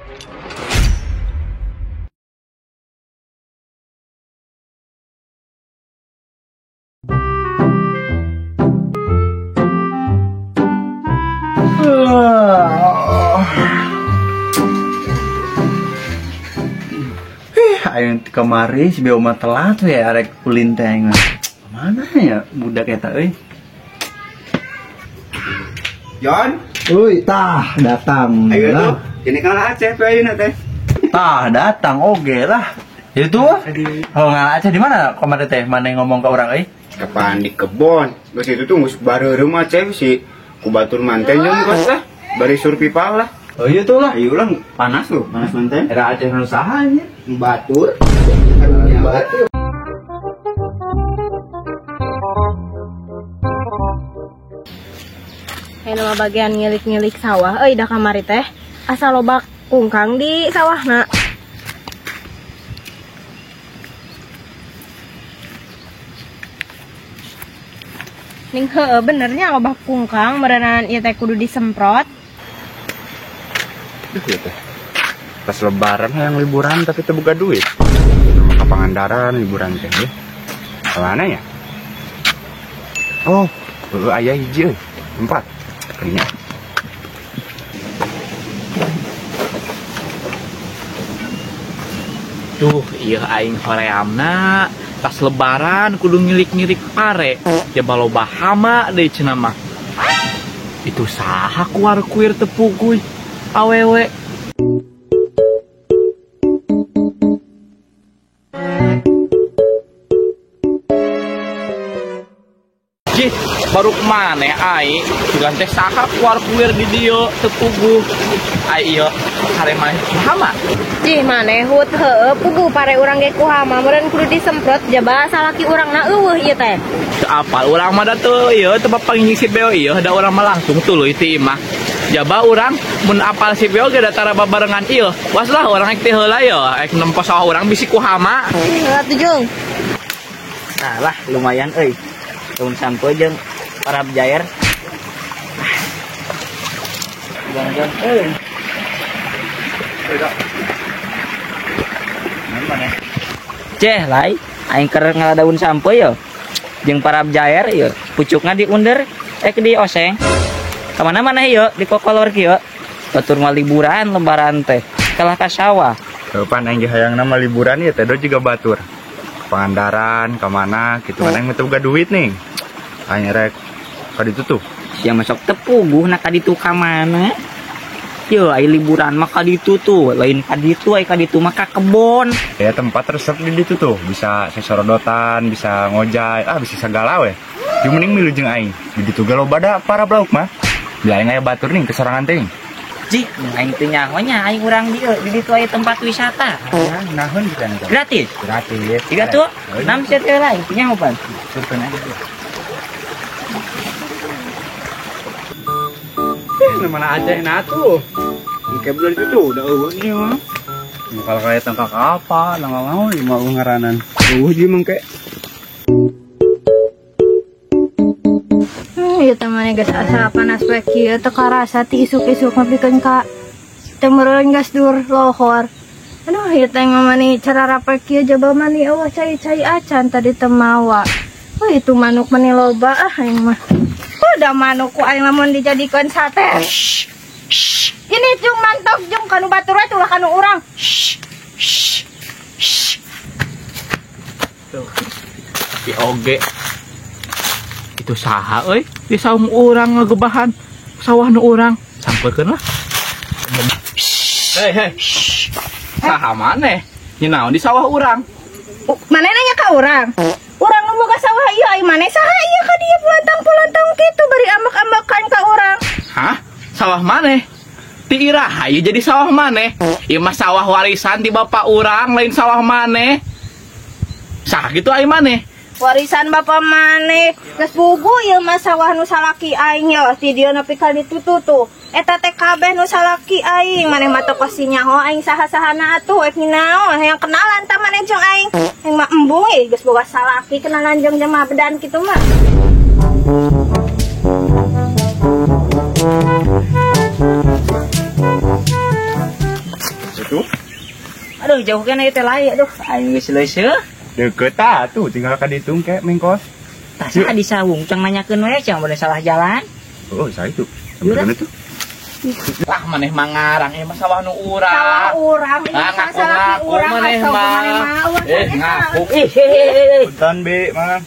Ayo kemari si Beo mah telat we arek ulin teh aing mah. Mana ya budak eta euy? Jon, Uy, tah datang. Ayo tuh. Ini kalah Aceh tuh ayeuna teh. Tah datang oge lah. Itu oh ngalah Aceh di mana kemarin teh? Mana yang ngomong ke orang euy? Kapan di kebon. Geus itu tuh geus bareureum Aceh si ku batur manten jeung geus lah. Bari survival lah. Oh iya tuh lah. Ayo lah panas loh, panas manten. Era Aceh nu saha nya? Batur. Batur. Ayeuna mah bagian ngilik-ngilik sawah euy da kamari teh. Asa loba kungkang di sawahna. Ning heueuh benernya loba kungkang meureunan ieu teh kudu disemprot. Duh ieu teh. Pas lebaran hayang liburan tapi teu boga duit. Ke Pangandaran liburan teh ya. Mana ya? Oh, heueuh aya hiji euy. Tempat. Kayaknya. Duh, iya aing horeamna pas lebaran kudu ngilik-ngilik pare. Ya baloba hama deui cenah mah. Itu saha kuar-kuir teu puguy awewe. Jih, baru kemana ai? Sugan teh saha kuar-kuir di dieu teu puguh. Ai ieu pare maneh hama. Jih maneh hut heueuh puguh pare urang ge ku hama meureun kudu disemprot jaba salaki urangna eueuh ieu teh. Teu apal urang mah da teu ieu teu papanggih si Beo ieu da urang mah langsung tuluy ti imah. Jaba urang mun apal si Beo ge da tara babarengan ieu. Was lah urang ek teh heula ieu ek nempo sawah urang bisi ku hama. Heula tuh Jung. Nah lah lumayan euy. Daun sampo jeung parab jair. Jang-jang euy. Ceh lai, aing keur ngala daun sampo yo. Jeung parab jair yo, pucukna diunder ek di oseng. Ka mana-mana yo di kokolor kieu. Batur mah liburan lebaran teh. Kalah ka sawah. Kapan aing ge hayangna mah liburan ieu teh do juga batur. Pangandaran ka mana kitu kan aing teu boga duit nih. Aing rek ka ditu tuh. Sia masuk teu puguh na ka ditu ka mana? Yo, ai liburan mah ka ditu tuh, lain ka ditu, ai ka ditu mah ka kebon. Ya tempat resep di ditu tuh, bisa sesorodotan, bisa ngojay, ah bisa segala we. Jeung mending milu jeung aing. Di ditu ge loba da para blauk mah. Bila aing aya batur nih kesorangan teh. Jih, aing teu nyaho nya aing urang dieu, di ditu aya tempat wisata. Naheun kita nih. Gratis? Gratis. Tiga tuh, 6 set heula aing teu nyaho pan. Surpen aja. Mana Aceh na tuh. Engke bener itu tuh udah eueuh ieu mah. Kalau kayak tangkak apa, nang mau ieu mah ngaranan. Eueuh jeung mangke. Ieu teh mah geus asa panas we kieu teu karasa ti isuk-isuk nepikeun ka teu meureun geus dur lohor. Aduh ieu teh mah mani cararape kieu jaba mani eueuh cai-cai acan tadi teu mawa. Oh itu manuk mani loba ah aing mah. Udah manuk ku aing lamun dijadikeun sate. Ini jung mantok jung kanu batur we ulah kanu urang. Tuh. Tapi oge itu saha euy di saung urang ngagebahan sawah nu urang sampeurkeun lah. Hei hei. Saha maneh? Nyenaon di sawah urang? Maneh nanya ka urang? Urang nu boga sawah ieu ai maneh saha ieu ka dieu pulantang-pulantang kitu bari ambek-ambekan ka urang. Hah? Sawah maneh? Ti iraha ieu jadi sawah maneh? Ieu mah sawah warisan ti bapak urang lain sawah maneh. Saha kitu ai maneh? Warisan bapak maneh geus bugu ieu mah sawah nu salaki aing ye ti dieu nepi ka ditu tuh. Eta teh kabeh nu salaki aing maneh mah teu pasti nyaho aing saha-sahana atuh ek ninaon hayang kenalan tah maneh jeung aing. Aing mah embung euy geus boga salaki kenalan jeung jelema bedan kitu mah. tuh. Aduh, jauh kan ieu teh lain. Aduh, aing geus leuseut. Deket ah tuh, tinggal ka ditu ke mengkos. Tah saha di sawung cang nanyakeun we cang bade salah jalan. Oh, saya itu. Sampeurkeun itu. Lah maneh mangarang ieu mah sawah nu urang. Sawah urang, ieu salah urang maneh mah. Ngaku. Punten Bi, mah.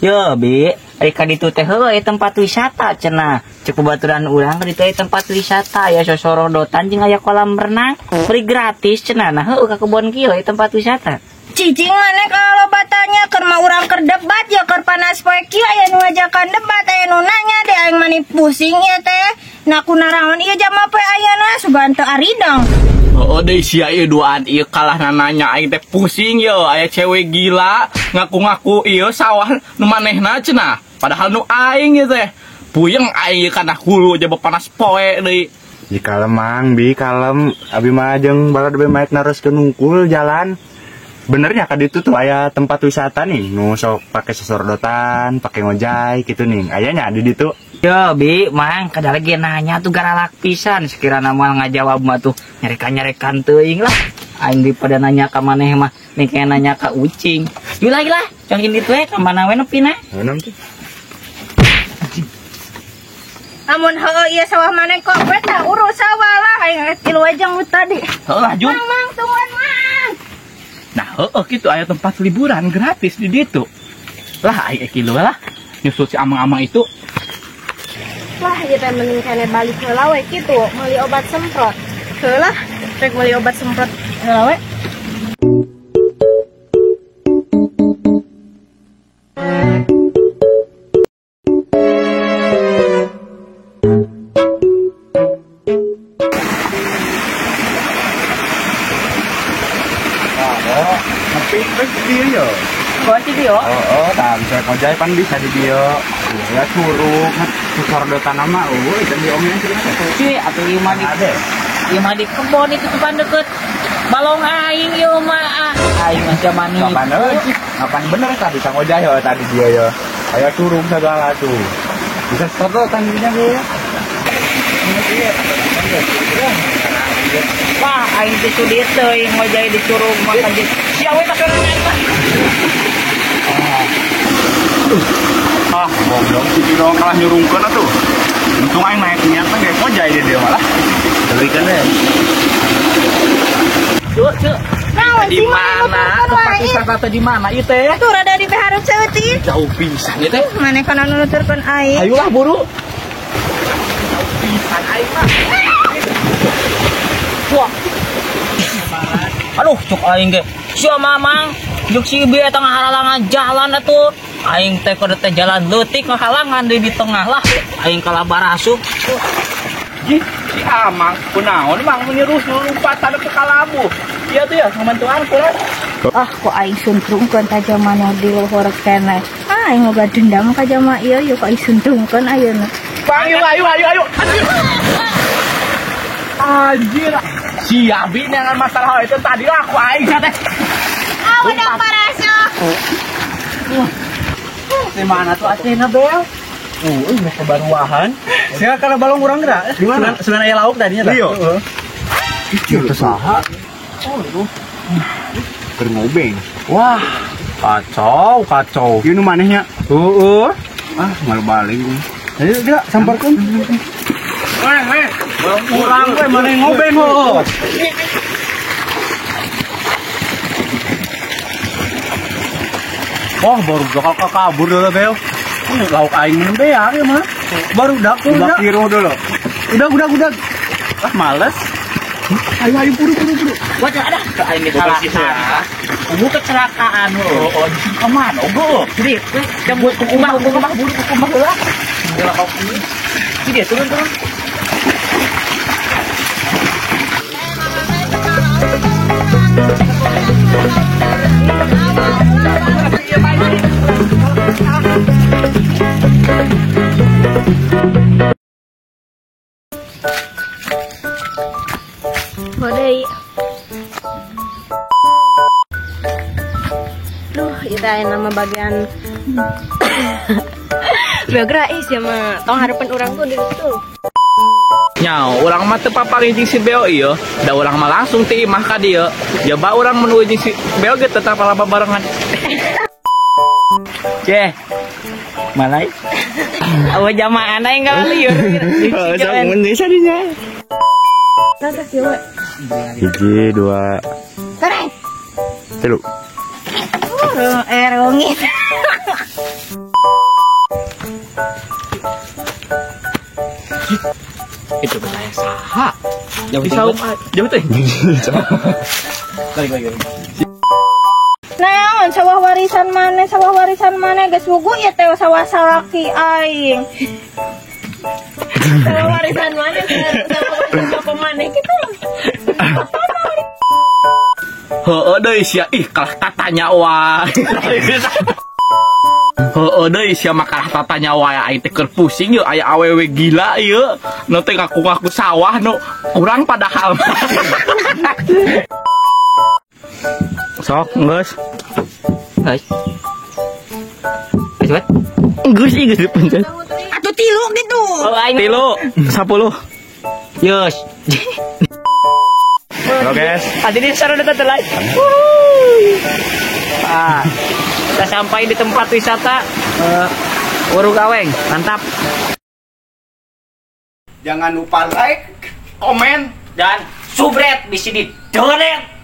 Yo, Bi, ari ka ditu teh heueuh tempat wisata cenah. Cek babaturan urang ka ditu aya tempat wisata aya sosorodotan jeung aya kolam renang, free gratis cenah. Nah heueuh ka kebon kieu aya tempat wisata. Cicing maneh kalau batanya keur mah urang keur debat ya keur panas poe kieu aya nu ngajakan debat aya nu nanya deh aing mani pusing ieu teh. Nah kunaraon ieu jama poe ayeuna sugan teu aridang. Oh deui sia ieu duaan ieu kalah nanya aing teh pusing ye aya cewek gila ngaku-ngaku ieu sawah nu manehna cenah padahal nu aing ieu teh puyeng aing ieu kana hulu jaba panas poe deui. Di kalem mang bi kalem abi mah jeung balad be maek naroskeun hungkul jalan. Benernya ka ditu tuh aya tempat wisata nih nu sok pake sosorodotan, pake ngojay gitu nih. Ayanya di ditu. Yo Bi, mang kada lagi nanya tuh garalak pisan sekirana moal ngajawab mah tuh nyarekan-nyarekan teuing lah. Aing daripada nanya ka maneh mah nih nanya ka ucing. Yulah lah, cong indit we ka mana we nepina. Haneum teh. Amun heueuh ieu sawah maneh kok we tah urus sawah lah aing tilu aja nu tadi. Heuh lah jung. Mang, mang tungguan mang. Nah heueuh kitu aya tempat liburan gratis di ditu. Lah aing kilu lah nyusul si amang-amang itu. Wah, ieu teh mending kene balik heula we kitu, meuli obat semprot. Heulah, rek meuli obat semprot heula we. Oh, tah bisa ngojay pan bisa di dieu. Ya curug, sosorodotan mah eueuh ieu diomean cenah. Cuy, atuh ieu mah di ieu mah di kebon itu tuh pan deket balong aing ieu mah. Aing mah zaman nipu. Kapan euy? Kapan bener tah bisa ngojay heuh tadi dieu ya. Aya curug segala tuh. Bisa sosorodotan dinya ge. Wah, aing teh sudi teuing ngojay di curug mah kan. Sia we pasorangan mah. Ah, goblok si Dino kalah nyurungkeun atuh. Untung aing naik niat mah ge ngojay di dieu malah. Teuikeun we. Cuk, cuk. Naon Di sih mana? Tempat wisata teh di mana ieu teh? Tuh rada di hareup saeutik. Jauh pisan ieu teh. Maneh kana nuturkeun aing. Ayolah buru. Jauh pisan aing mah. Wah. Aduh, cuk aing ge. Sia mamang, jeung si ieu eta ngahalalangan jalan atuh. Aing teh kudu teh jalan leutik ngahalangan deui di tengah lah. Aing kalabar asup. Ih, si Amang kunaon mang menyerus lompatan ke kalabu. Ieu tuh ya ngabantuan kurang. Ah, kok aing suntrungkeun ka jama nu di luhur keneh. Ah, aing boga dendam ka jama ieu yeuh kok aing suntrungkeun ayeuna. Ayo ayo ayo ayo. Anjir. Si Abi dengan masalah itu tadi lah aku aing teh. Ah, udah parasyo. Di mana tuh aslinya Bel? Ini kebaruahan. Sia kana balong urang geura. Di mana? Sebenarnya aya lauk tadinya tah. Iya. Itu saha? Oh, itu. Keur ngobeng. Wah, kacau, kacau. Ieu nu manehnya. Heeh. Ah, malu balik. Ayo geura samparkeun. Weh, balong urang we maneh ngobeng heuh. Wah, baru bakal kabur dulu, Bel. Lauk aing minum beak ya mah. Baru dak udah kiruh dulu. Udah. Ah, males. Ayo ayo buru buru buru. Wah, ada ke aing kecelakaan. Ubu kecelakaan heuh. Oh, di kemana ogo? Jadi, jam buat ke rumah, buru ke rumah heula. Heula kopi. Jadi turun turun. Bodai. Duh, itu nama bagian Begra ih sama tong harapan orang tuh di situ. Nya, urang mah teu papanggih jeung si Beo ieu. Da urang mah langsung ti imah ka dieu. Coba urang mun jeung si Beo ge tetap laba barengan. Ceh. Malai. Awa jamaah aing lieur. Oh, sok mun bisa dinya. Tata kieu we. 1 2 Tereng. 3. Rongit. Itu betaya saha? Jauh saum jauh teh. Lagi. Naon sawah warisan maneh geus wugu ieu teh sawah salaki aing. Sawah warisan maneh, sawah warisan bapak maneh kitu. Heueuh deui sia, ih kalah tatanya wae. Heueuh deui sia mah kalah tatanya wae aing teh keur pusing yeuh aya awewe gila ieu. Nu teh ngaku-ngaku sawah nu urang padahal. Sok geus. Geus. Geus. Geus ieu geus dipencet. Atuh tilu gitu. Oh, aing 3 10. Yos. Halo guys. Tadi di sana udah telat. Ah, kita sampai di tempat wisata Curug Aweng. Mantap. Jangan lupa like, komen, dan subscribe di sini. Donet.